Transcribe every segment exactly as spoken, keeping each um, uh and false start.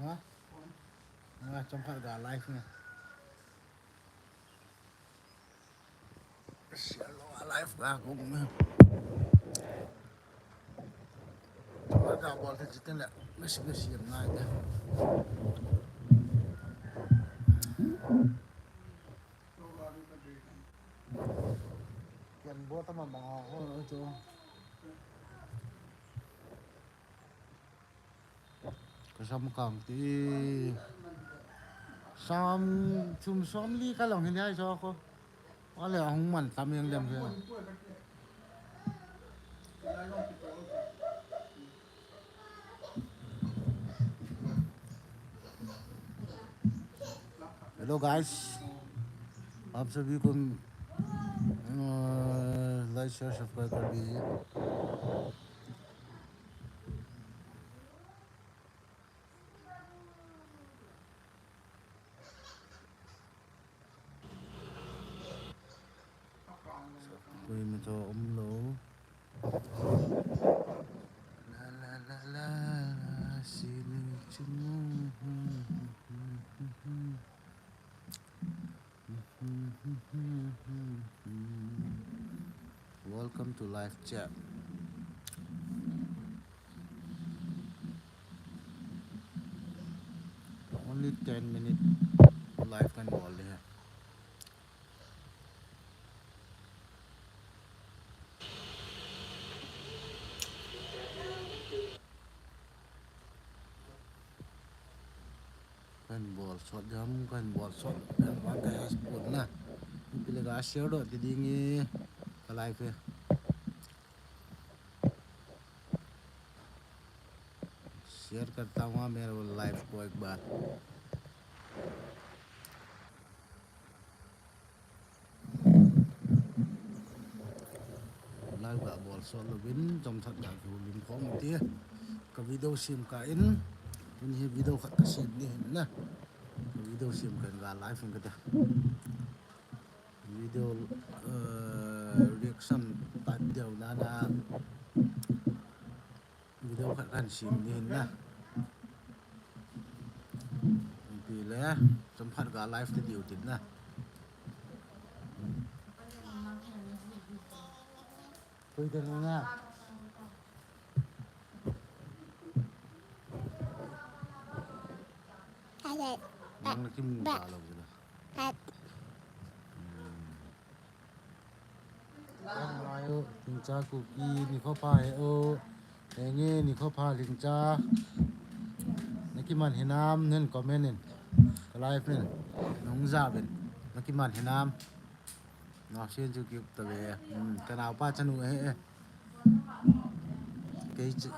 Ha? Nga chomkhat ga live nga. Share lo live ga kong. Chomkhat ga bol te jiten le. Mesi mesi am nai. Ken bo tama manga ho no chu. Kasam kang ti. Sam, chum som li kalong hin hai so ko. Ale ahung man tam yang dem ke. Hello guys, आप सभी को like share subscribe कर दीजिए। कोई में तो उम लो। La la la la la, sinu chinu. Welcome to live chat. Only ten minute live kan bol de. Kan bol sot jam, kan bol sot jam, kan has pun na. Pile ga share do ti ding e ka live e. Share करता हूँ मेरा लाइव को एक बार। Live ga bol sot louvin, chomkhat ga kihulim khom ti. Ka video sem ka in, tuni hi video khat ka sem ni hin na. Ka video sem ka in ga live in ka ta. Video, eh, reaction ta deu na na. Video khat kan sem ni hin na. Pi le, chomkhat ga live te diu tin na. Koi te na. Nang na kimu ka lo na. Lingcha Kuki, nikho pha he o. Henge, nikho pha Lingcha. Na kiman hinam, nen comment in. Ka live nen. Nung ja ben. Na kiman hinam. Na sien chu ki ta ve. Hmm, ka nau pa chanu he. Kei ch-,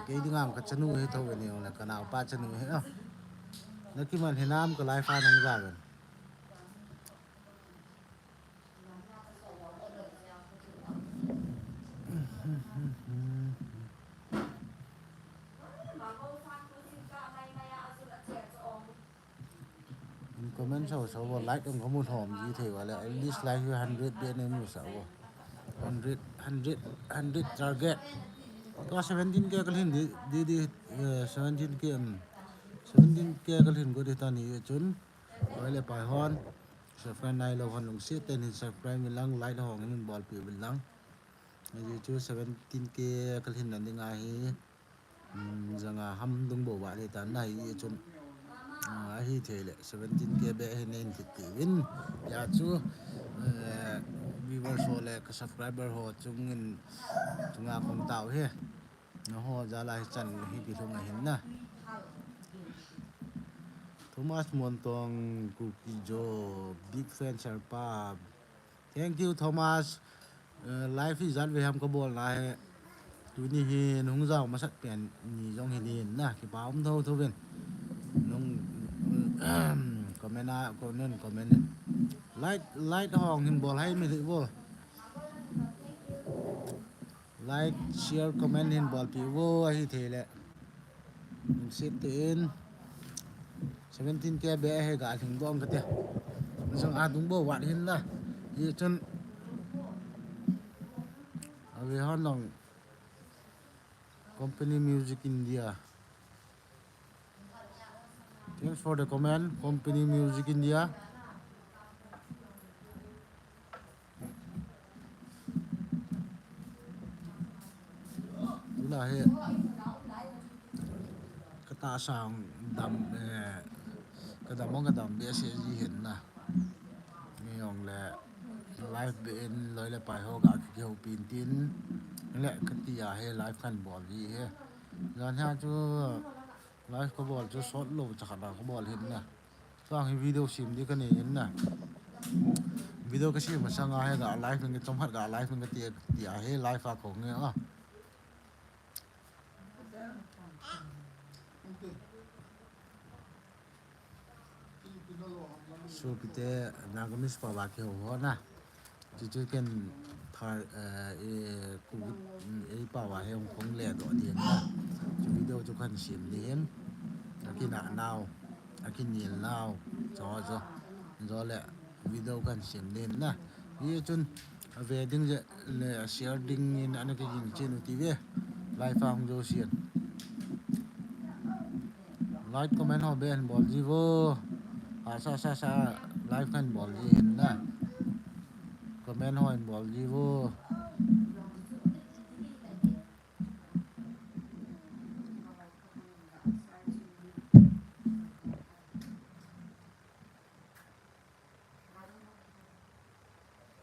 kei ding am ka chanu he tho ve ne, na ka nau pa chanu he. Na kiman hinam, ka live a nung ja ben. Comment sao sao bo, like ang kamu thom ji thei wala, at least like you hundred be ne mu sao bo. Hundred, hundred, hundred target. To seventeen K kalhin di, di, di, eh, seventeen K, um, seventeen K kalhin ko di ta ni chun. Wale pai hon. Subscribe nai lou hon lungset tah in subscribe in lang, like hong in bolpeh uvin lang. Ahi chu seventeen K kalhin na ding ahi. Hmm, janga ham dung bou vat le tan ahi chun. Ah, ahi thei le seventeen K be hin in thit uvin. Hijeh chun, eh, viewers ho le ka subscriber ho chung in chunga kong tao e. Nangho jal a hichan hi kilhung ahin na. Thomas Montong, Kuki Jo, big fan, Sir Pa. Thank you, Thomas. Eh, live hi ijat vei ham kabol na hi. Tuni hi nahung jao masat pen ni jong hi lin na. Kipa um tho tho uvin. Nung, comment a, comment, comment. Like, like hong hin bol hai mi hi bol. Like, share, comment hin bolpeh uvo ahi thei le. Lungset tah in. Seventeen K be hi ga lhing dong kate. Jang a dung bou vat hin la. Hichun Rehan lang Company Music India. Thanks for the comment, Company Music India. Tula hi katahsa dam, eh, kadam hong kadam behseh ji hin na. Ni hong le live be in loi le pai ho ga kihoupi tin le kati a hi live kan bol ji hi. Jan ha chu live kabol chu sot lou chakhat a kabol hin na. Chuang hi video sem di kanei in na. Video kasem masang a hi ga live in kachom khat ga live in kati, ti a hi live a kong nge a. Sopite, Nagamese pao a kihou ho na. Chuchu ken pha, eh, e, ku, mm, ei pao a hi hung khong le doh ding na. Chu video chu kan sem ding hin. Akinah nau, akinel nau. Cho, cho. Cho le video kan sem ding na. Hichun ave ding je le share ding in ana kiging chen u ti ve. Live a hung jouse in. Like comment ho be hin bol ji vo. Asa sa sa live kan bol ji hin na. Comment ho hin bol ji vo.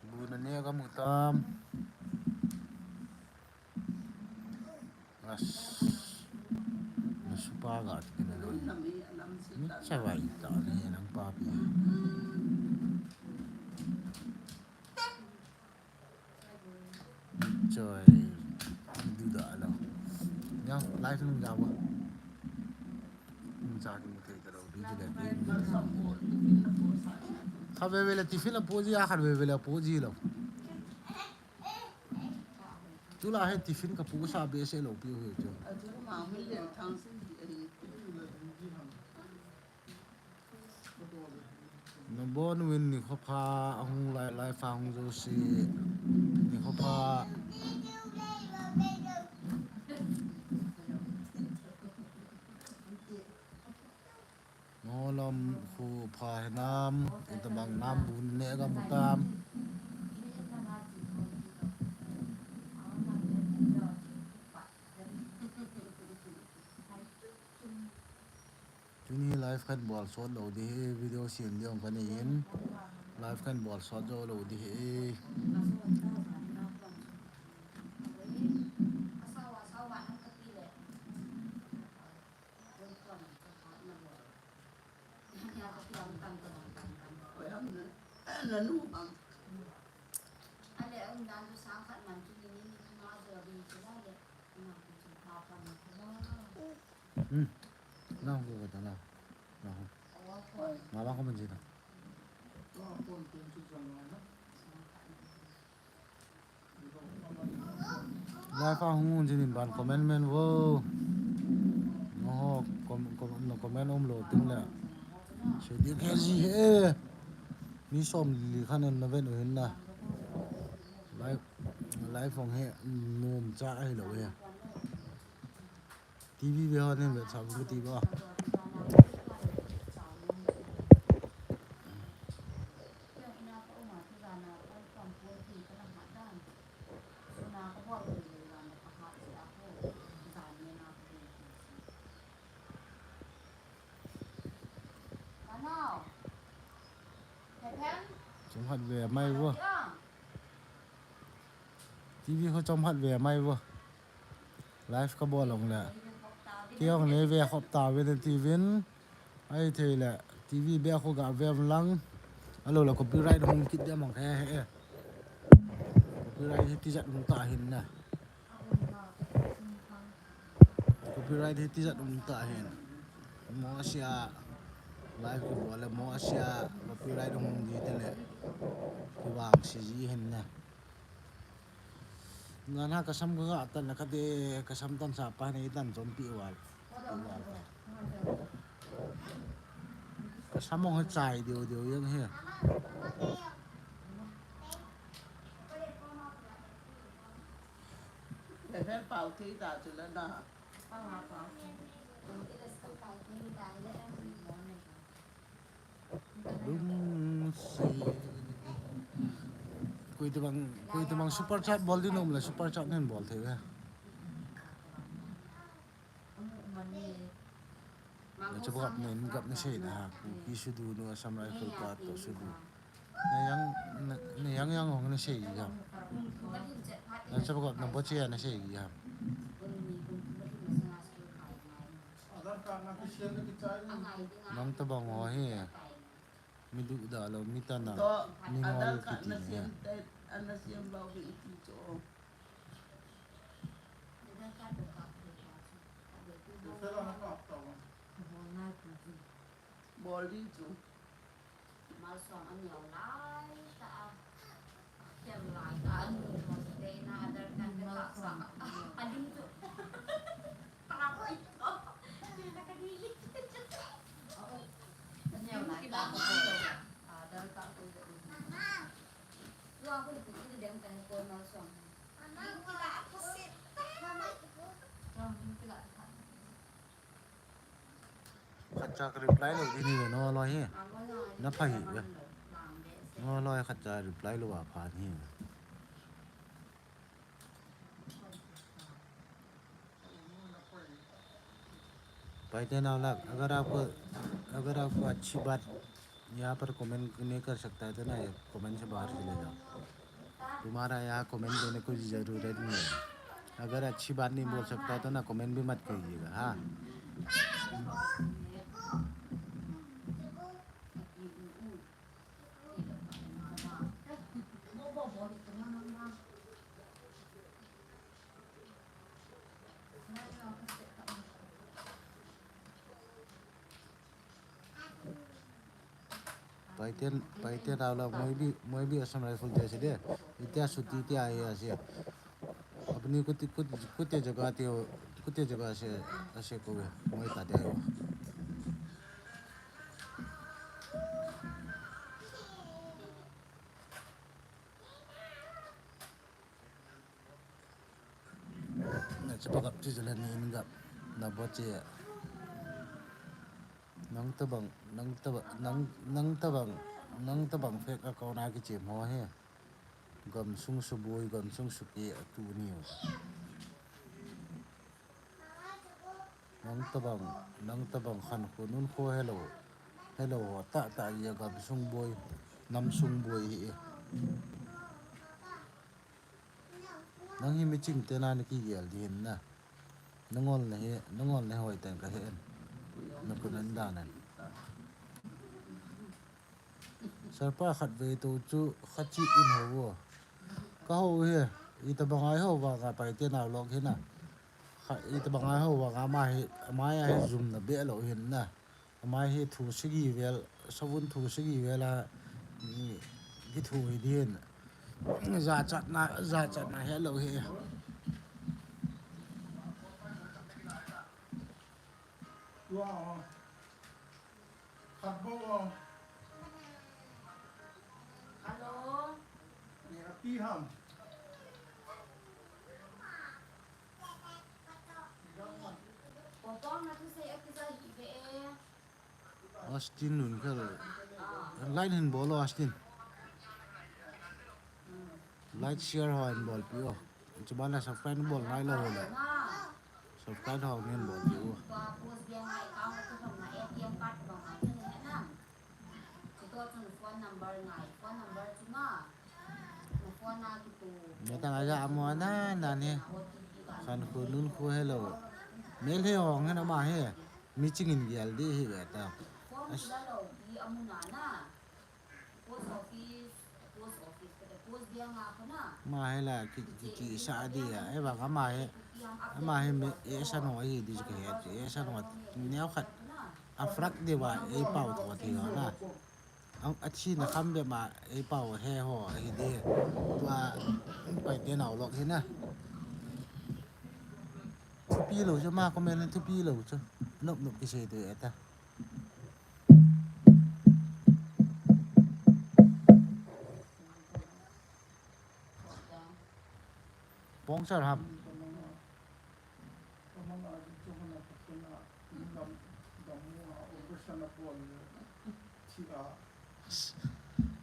Bu na ne ka mu tam. As. Na supa ga ti na lo. Ni cha vai ta ne nang pa pi. Choi, du da lo. Nya, live nung ja wa. Nung ja ki mu thei ta lo, du ji le, du ji le. Kha ve ve le tiffin la po ji a, kha ve ve le po ji lo. Tula hi tiffin ka po sa behseh lo pi u hi chu. Nabon uvin nikho pha, ahung lai, live a hung jouse. Nikho pha. Nolom khu pha hinam, itabang nam bu ne ga mu tam. Tuni live kan bol sot lo di hi, video sem di hong kanei in. Live kan bol sot jo lo di hi. Hmm. Nang ko kata na. Nang. Mama ko man jita. Live a hung un jin in ban comment men vo. No, com-, com-, no comment um lo ting le. Se di ke ji he. Mi som li khan en na ven u hin na. Live, live hong he nom cha ai lo he. T V ve ho nen ve cha bu ti ba. Chomkhat ve mai vo. T V ho chomkhat ve mai vo. Live kabol long le. Kei hong nei ve khop ta ve na ti vin. Ai thei le T V be khu ga ve lang. Alo le copyright hung kit dia mang khe he. Copyright hi tijat hung ta hin na. Copyright hi tijat hung ta hin. Mo sia live kibol le mo sia copyright hung di te le. Kivang si ji hin na. Nana kasam ka tan na kate kasam tan sa pa nei tan chompi wal. Kasam hong chai deu deu yang he. Lungsi. Koi tobang, koi tobang super chat bol ding um le super chat nei bol thei ve. Nachapa gap nei, gap nei sei na ha. Kuki sudu nu Assam Rifle pa to sudu. Na yang, na, na yang yang hong nei sei ham. Nachapa gap na boche ya nei sei ham. Nang tobang ho hi. Mi duda lou, mi tana, mi ngol kiti ne. Bol ding chu. Malsawm a neo lai ta a. Kem lai ta a, nu container a dar kan ka sa. A ding chu. Ka la koi. Ka ka di li. A neo lai ta a. A dar ka ko. Tua ko ni ku dem kan ko malsawm. Ding ki la a ko se. Ding ki la a. Khatcha ka reply lou ding hi ve, no loi hi. Na pha hi ve. No loi khatcha reply lou a pha hi ve. Paite nao lak, agar aapko, agar aapko achhi baat yahan par comment nahi kar sakta hai to na ye comment se bahar chale jao. तुम्हारा यहाँ कमेंट देने की ज़रूरत नहीं है। अगर अच्छी बात नहीं बोल सकता तो ना कमेंट भी मत कीजिएगा, हाँ। Paite, Paite nao lak, moi bhi, moi bhi Assam Rifle te ase de. Itya suti itya ahi ase. Apni kuti, kuti, kuti jaga te ho, kuti jaga ase, ase ko bhi, moi ta de ho. Nachapa gap chu jala ni in gap na boche. Nang tabang, nang taba-, nang, nang tabang, nang tabang fake account a kichem ho hi. Gamsung suboi, gamsung suke atu niu. Nang tabang, nang tabang khankho nunkho helou. Helou ho tah tah hi a gamsung boi, namsung boi hi. Nang hi miching te na na kigel ding hin na. Na ngol na hi, na ngol na hoi teng ka he en. Na comment dan en. Sir pa khatvei tou chu khachi in ho vo. Ka ho hi, itabang a hi ho vang a Paite nao lak hi na. Kha, itabang a hi ho vang a ama hi, ama hi a hi jum na be lou hin na. Ama hi thu sagi vel, savun thu sagi vel a, i, kithu hi din. Jachatna, jachatna helou hi. Wow. Khat bou. Hello. Ni api ham. Austin nun ka lo. Like hin bol o, Austin. Like, share ho hin bolpi o. Chuban la subscribe bol nailou le. Subscribe ho hin bolpi o. Natang aja amo na, na ni. Khankho nunkho helou. Mel he hong he na ma he. Miching in gel di hi ve ta. As- Ma he la ki, ki, ki sa di ya. E ba ka ma he. Ma he me, e sa no hi di ka he. E sa no neo khat. A frak di ba e pau tho thi na. Ang athi na kham be ma e pau he ho hi di. Tua Paite nao lak hi na. Thupi lou chu ma comment thupi lou chu. Nop nop kisei tu e ta. Pong sar ham.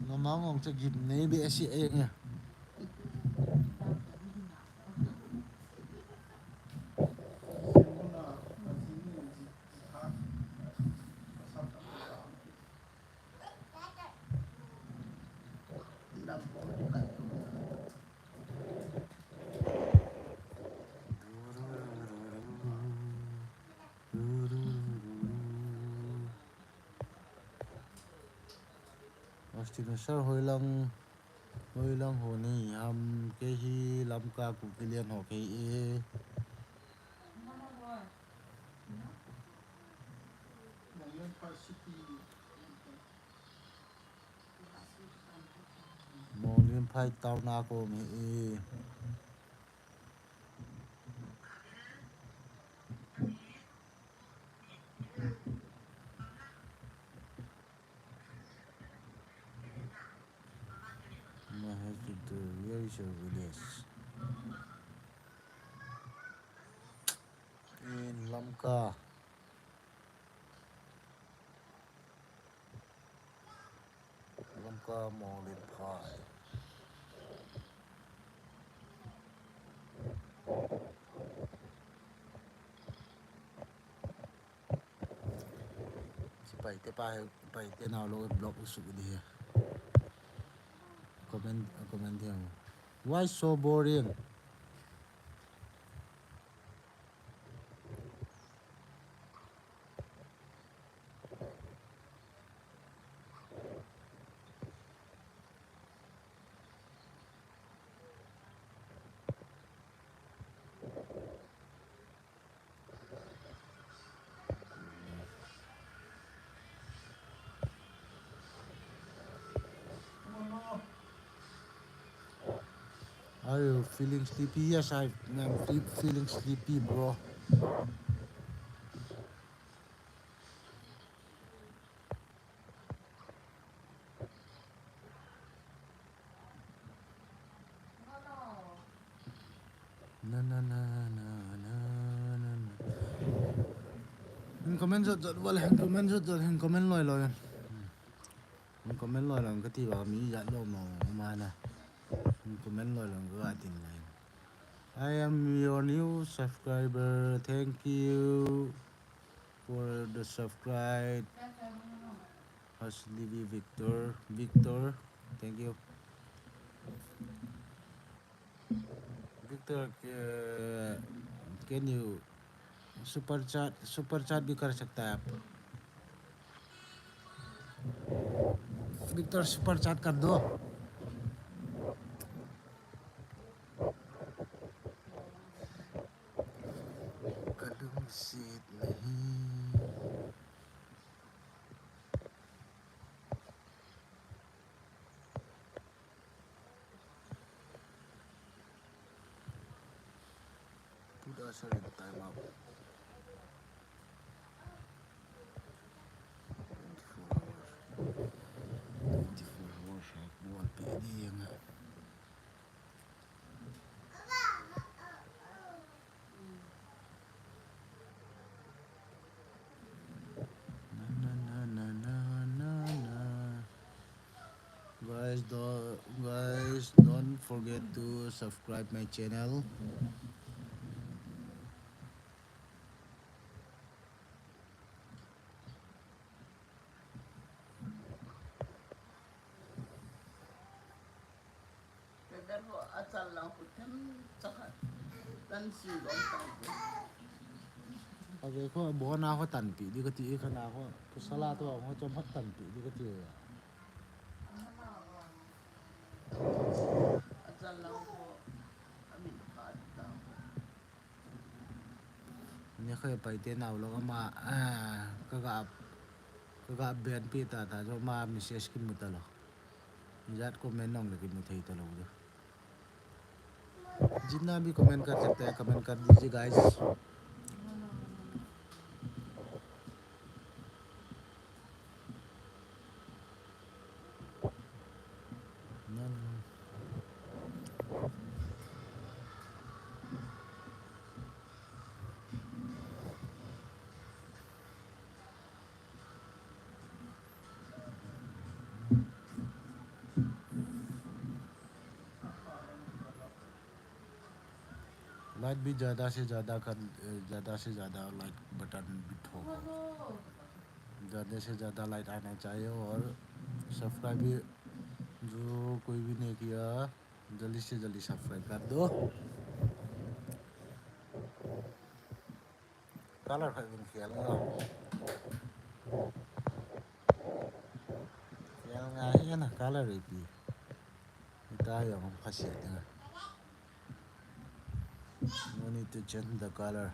Lomang ong cha gim nei be si e nge. Austin sir, hoilang, hoilang ho nei ham, kei hi Lamka Kuki Lian ho kei e. Monglenphai town a kom hi e. Where is your village? In Lamka. Lamka Monglenphai. Si Paite pa, Paite nao lo block u suk di he. Comment, comment di he. Why so boring? Are you feeling sleepy? Yes, I am fe- feeling sleepy, bro. Na, na, na. Hin comment jot jot val, hin comment jot jot, hin comment loi loi. Hin comment loi loi kati ba mi jat lo mo ma na. Hin comment loi loi ka tin lai. I am your new subscriber. Thank you for the subscribe. Haslivi Victor, Victor, thank you. Victor, uh, can you super chat, super chat भी कर सकता है आप? Victor, super chat कर दो. कदम से नहीं। Put us in time out. Twenty-four hours. Twenty-four hours, ha, buat pe di yang. Na, na, na, na, na, na, na. Guys, do, guys, don't forget to subscribe my channel. Brother ho, achal lang khu them chakhat. Tan si long tang khu. Ave khu, bona ho tanpi di kati, khana ho, pasal a to ho chom hat tanpi di kati. Achal lang khu, amin khat tang. Ni khoi Paite nao lo ama, ah, ka ga, ka ga ban pi ta ta jo ma message kimu ta lo. Jat comment nong le kimu thei ta lo jo. जितना भी comment कर सकते हैं, comment कर दीजिए guys. भी ज़्यादा से ज़्यादा कर, ज़्यादा से ज़्यादा लाइक बटन भी ठोको। ज़्यादा से ज़्यादा लाइक आना चाहिए और सब्सक्राइब भी, जो कोई भी नहीं किया, जल्दी से जल्दी सब्सक्राइब कर दो। Color khat vin khel nga. Khel nga hi na color ipi. Ita yang hong phasia dinga. No need to change the color.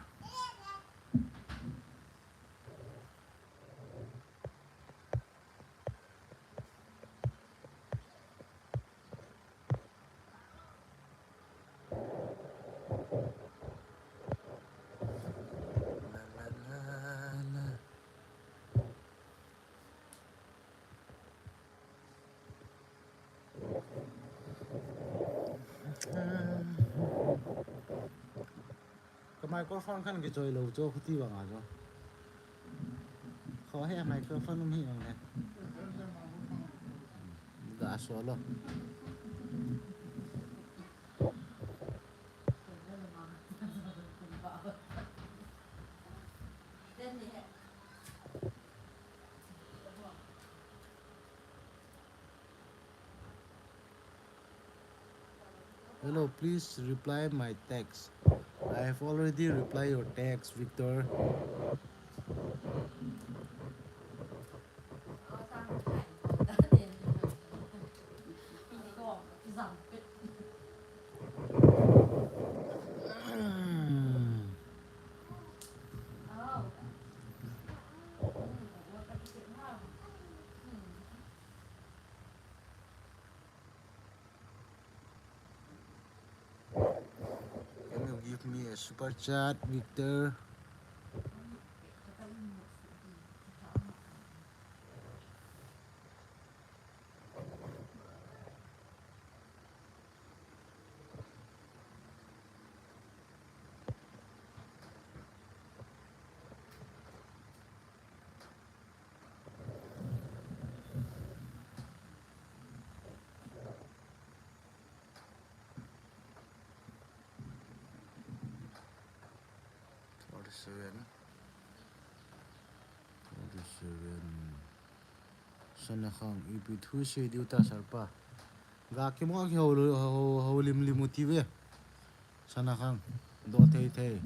Ka microphone khan kichoi lou chu khuti vang a chu. Kho he microphone um hi vang le. Ga solo. Hello, please reply my text. I have already replied your text, Victor. Can you give me a super chat, Victor? Forty-seven. Forty-seven. Sana Khang, ipi thu sei diu ta sir pa. Ga kimo kihou, hou, hou lim lim u ti ve. Sana Khang, do thei thei,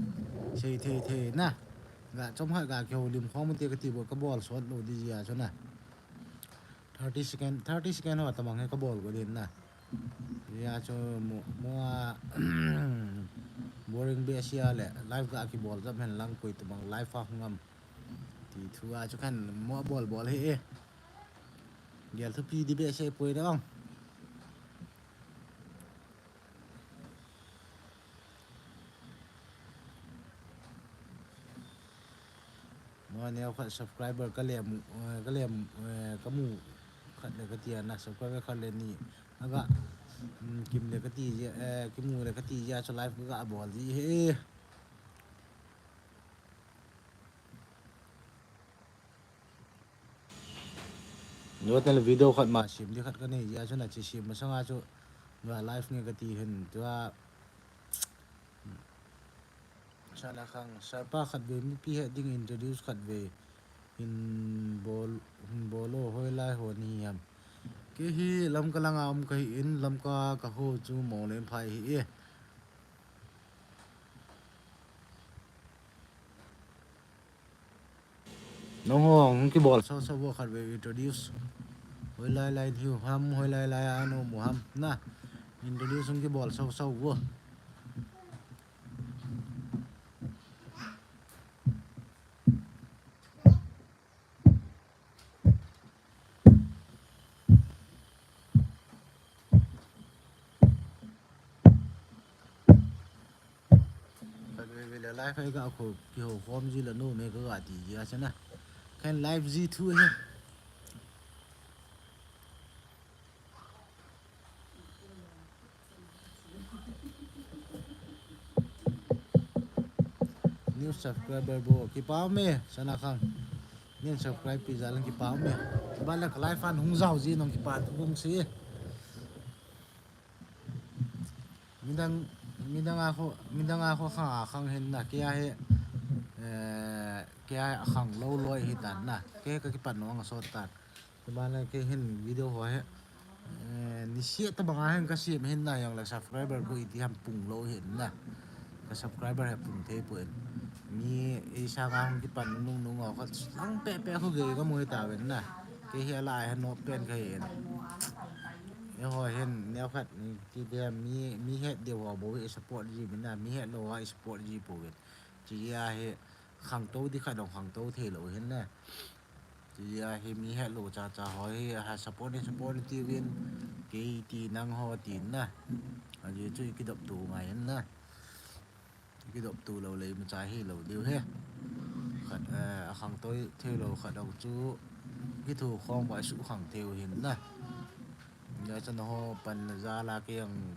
sei thei thei na. Ga chom khat ga kihou lim khom u te kati bou ka bol sot lou di jia chu na. Thirty second, thirty second ho tamang he ka bol go din na. Jia chu mo, mo a boring be sia le live ga kibol jam hen lang koi tamang live a hung am. Ti thu a chu khan mo bol bol he e. Gel thupi di be se poi dong. Mo neo khat subscriber ka lem, eh, ka lem, eh, ka mu khat le ka tia na subscriber khat le ni. Aga, mm, kim le ka ti jia, eh, kimu le ka ti jia chu live ka bol di he. Nuat na le video khat ma sim di khat ka nei jia chu na chi sim masanga chu nga live nge ka ti hin tua. Sana Khang, sir pa khat ve mipi he ding introduce khat ve hin bol, hin bol o hoilai ho ni ham. Kei hi Lamka langa um ka hi in Lamka ka ho chu Monglenphai hi e. Nangho hung kibol sau sau vo khat ve introduce. Hoilai lai hiu ham, hoilai lai a na um u ham na. Introduce hung kibol sau sau vo. Khat ve ve le live a ka kho kihou khom ji la nu me ka ga ti ji a chana. Khan live ji thu he. New subscriber bo, kipa um e, Sana Khang. Nin subscribe pi jal in kipa um e. Ba la ka live fan hung jao ji nong kipa thu hung si. Midang Midang a kho, midang a kho khang a khang hin na, kei a hi, eh, kei a hi a khang lou loi hi tan na, kei ka kipan nung a sot tan. Tua ban le kei hin video ho hi, eh, niseh tabang a hin ka sem hin na, jong le subscriber ko iti ham pung lou hin na. Ka subscriber hi pung thei poi. Mi ei sang a hung kipan nung nung a kho lang pe pe kho gei ka mu hi ta ven na. Kei hi a la hi no pen ka hi in. Eiho hin neo khat, ti dia mi, mi het diu ho bou hi support ji min na, mi het lou a support ji pouvin. Ti dia hi khangtou di khat dong khangtou thei lou hin na. Ti dia hi mi het lou cha cha ho hi ha support ni support ni tiuvin. Kei ti nang ho ti na. Aji chu i kidop tu ngai hin na. Kidop tu lou le imacha hi lou diu hi. Khat, eh, a khangtou thei lou khat dong chu kithu khom ba su khang thei u hin na. Nia chan ho pan la ja la kei ang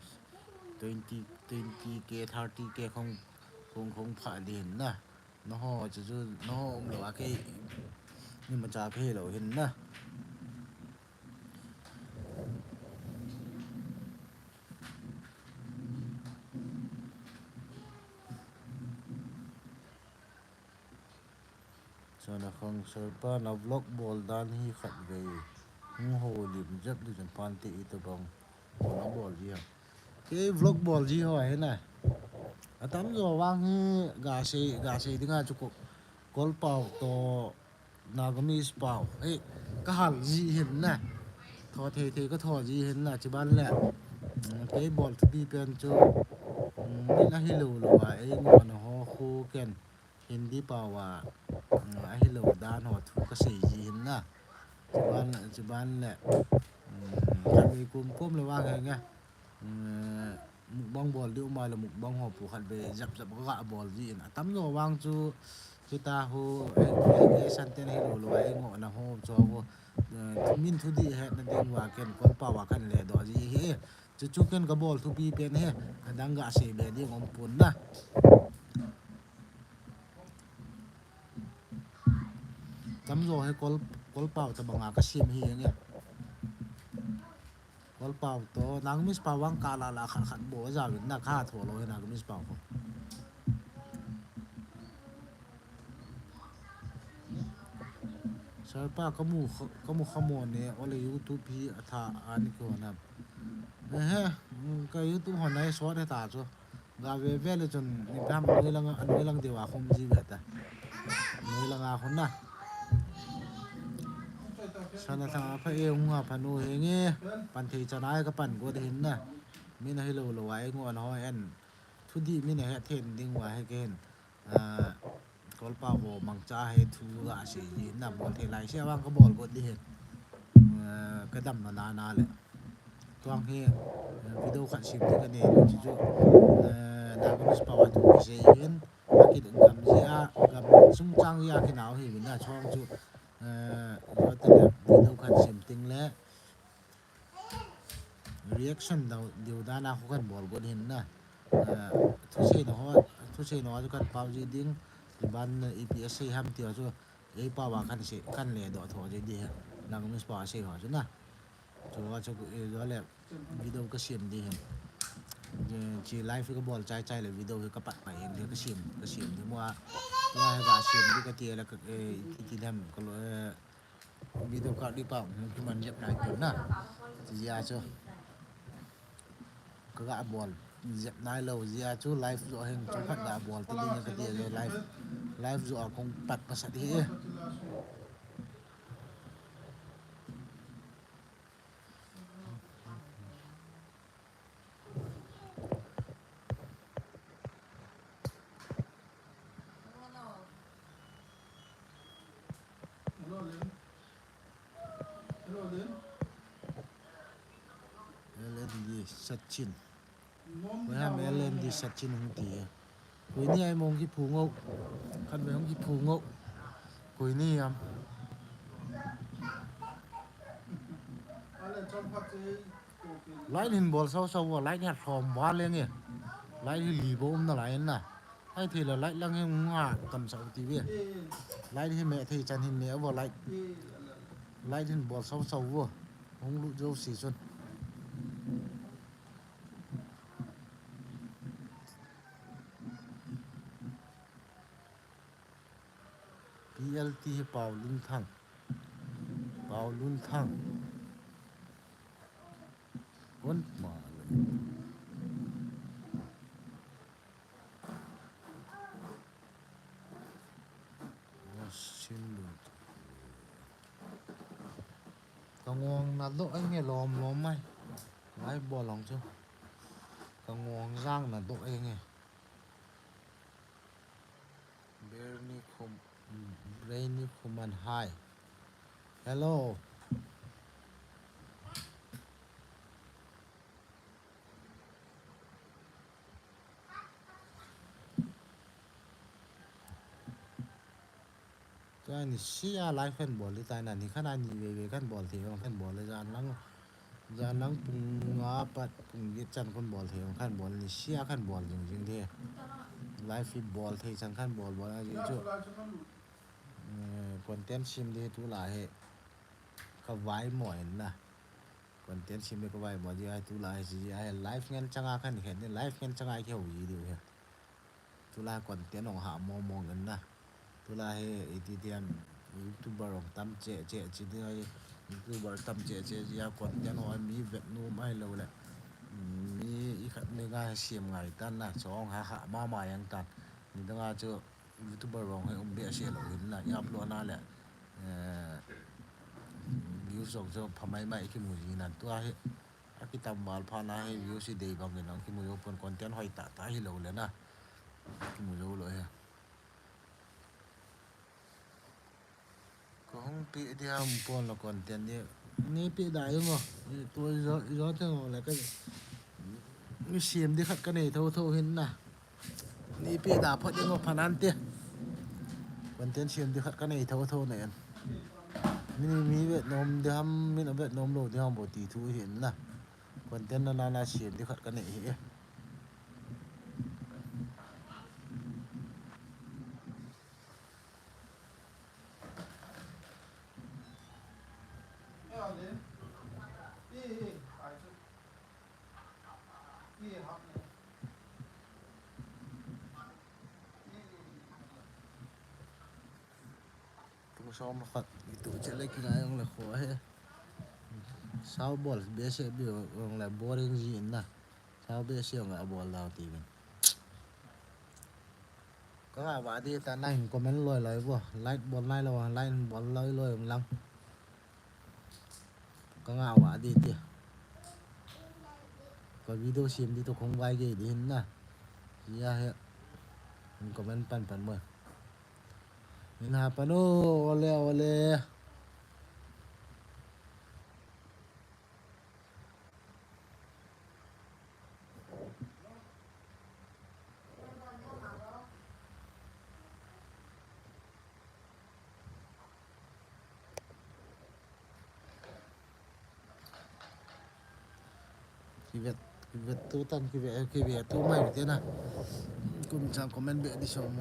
twenty, twenty K, thirty K khong, khong, khong pha di hin na. Naho chu chu, naho um lou a kei imacha kei lou hin na. Chana khang sir pa na vlog bol dan hi khat vei. Hung ho lim jep di jan pan te i tabang. Bol na bol ji ha. Kei vlog bol ji ho hi na. Atam jo vang hi ga sei, ga sei dinga chu ko. Kolpao to Nagamese pao. Ei, ka hal ji hin na. Tho thei thei ka tho ji hin na. Chi ban le. Mm, kei bol thupi pen chu. Mm, min a hi lou lou a. Ei, ngo na ho khu ken. Hindi pao a, mm, a hi lou dan ho thu ka sei ji hin na. Chi ban, chi ban le. Mm, ka lui kum kum le vang hi nge. Mm, mukbang bol di um a le mukbang ho pu khat vei jap jap ka ga bol ji in. Atam jo vang chu, chu ta hu, eh, eh, eh, san ten hi lou lou, eh, ngo na ho cho hu, eh, min thu di het na ding va ken Kolpao a kan le do ji hi. Chu chu ken ka bol thupi pen hi, adang ga sei be di ngom pun na. Tam jo hi Kol, Kolpao tabang a ka sem hi nge. Kolpao to, Nagamese pao vang ka la la khat khat bol ja vin na ka tho lou hi Nagamese pao ko. Sir pa ka mu kha, ka mu kha mo ne, ole YouTube hi a tha a ni ko na. Eh, eh, mm, ka YouTube ho na hi sot he ta chu. Ga ve ve le chun, ni pam noi lang, noi lang diu a khum ji ve ta. Noi lang a khun na. Sana thang a pha e hung a pha nu he nge, pan thei chan ai ka pan go de hin na. Min a hi lou lou ai ngo na ho en. Thu di min a he then ding wa he ken. Ah, Kolpao ho mangcha he thu ga sei ji na bol thei lai se vang ka bol go di he. Ah, ka dam na na na le. Tuang hi, eh, video khat sem ding ka nei chu chu, eh, Nagamese pao a thu kisei hin, a kidang gam jeh a, gam chungchang jeh a kinao hi vin na chong chu, eh, video khat sem ding le, reaction dau, diu dan a khu kan bol got hin na. Eh, thusei na ho, thusei na ho chu kan pao ji ding, ban ipi a sei ham ti ho chu, ei pao a kan sei, kan le doh tho ji di he, Nagamese pao a sei ho chu na. Chu a chu, eh, jo le video ka sem di hin. Eh, chi live ka bol chai chai le video ka pat pai hin di ka sem, ka sem di mo a. Tua hi ka sem di ka ti le ka, eh, ti ti lem ka lo, eh, video ka di pa, hmm, ki man jep nai tu na. Ti a chu. Ka ga bol jep nai lou ji a chu live jo hin chu khat ga bol ti di ka ti le live, live jo a kong pat pasat hi. L N D Sachin. Koi ham L N D Sachin hung ti e. Koi ni ai mong ki phu ngou. Khat ve hung ki phu ngou. Koi ni am. Light hin bol sau sau va, light hin hlom va leng e. Light hi li bou um nalai na. Ai thei la light lang hi nga tam sau ti ve. Light hi me thei chan hin me va light. Light hin bol sau sau va. Hung lut jou si chun. L T hi Paulunthang. Paulunthang. Kon ma le. Sin lu. Ka ngong na doh ai nge lom lom mai. Ngai bol long chu. Ka ngong jang na doh ai nge. Bernie Khum, Bernie Khuman, hi. Hello. Tua ni sia live kan bol le tai na, ni khat a ni veve kan bol thei, kan bol le jan lang, jan lang pung nga pat pung get chan kan bol thei, kan bol ni sia kan bol jing jing thei. Live hi bol thei chan kan bol bol a ji chu. Eh, content sim di tulai hi ka vai mo in na. Content sim di ka vai mo di ai tulai hi si ai live ngen changa kan khen ni live ngen changa ki ho ji di hi. Tulai content ong ha mo mo ngen na. Tulai hi iti tiam YouTuber ong tam che che chi di ai YouTuber tam che che ji a content ong mi vet nu mai lo le. Mi i khat ni nga sim ngai tan na chong ha ha ma ma yang tan. Ni dang a chu YouTuber vang hi um behseh lou hin na, i upload na le, eh, views jong chu pha mai mai kimu ji nan tua hi, a kitam val pha na hi views hi dei bang in ang kimu jou pon content hoi tah tah hi lou le na, kimu jou lou hi. Ka hung pe di ham pon la content ni. Ni pe da yung o. Ni tu jo jo te ngo la ka. Ni sim di khat ka nei tho tho hin na. Ni pe da phat yung o phanan te. Content sim di khat ka nei tho tho na yan. Ni mi vet nom di ham, mi na vet nom lo di ham bo ti thu hin na. Content na na na sim di khat ka nei hi. Tung som khat itu che le kingai jong le kho he. Sao bol behseh beh jong le boring ji in na. Sao behseh jong le abol dau ti vin. Ka nga va di ta na hin comment loi loi vo. Like bol nai lo, like bol loi loi lang. Ka nga va di ti. Ka video sim di to khong vai ge di hin na. Ya he. Hin comment pan pan mo. Hin ha pan o, ole ole. Kivet, kivet tu tan, kivet, kivet tu mai te na. Kum chang comment be di som.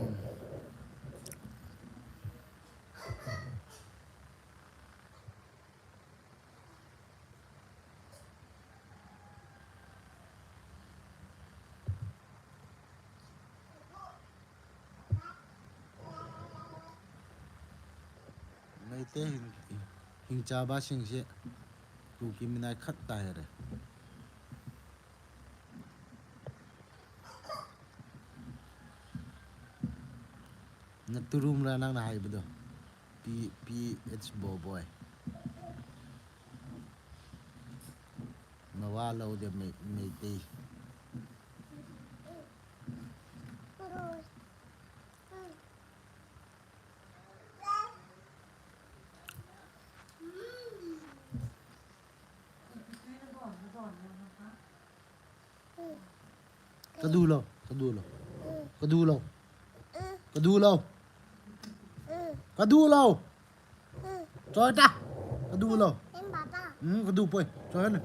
Meitei hing, hing cha ba sing se. Kuki minai khat ta he re. Na turum ra nang na hai bdo. P, P H Boboi. Nawa lo de Mei, Meitei. Ka du lo, ka du lo. Ka du lo. Ka du lo. Ka du lo. Choi ta. Ka du lo. Hmm, ka du poi. Choi na.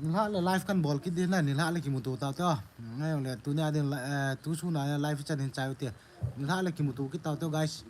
Nilhah le live kan bol kit di na, nilhah le kimuto tau te. Ngai le tunia din, eh, tu suna live chan hin chai u te. Nilhah le kimuto kit tau te, guys.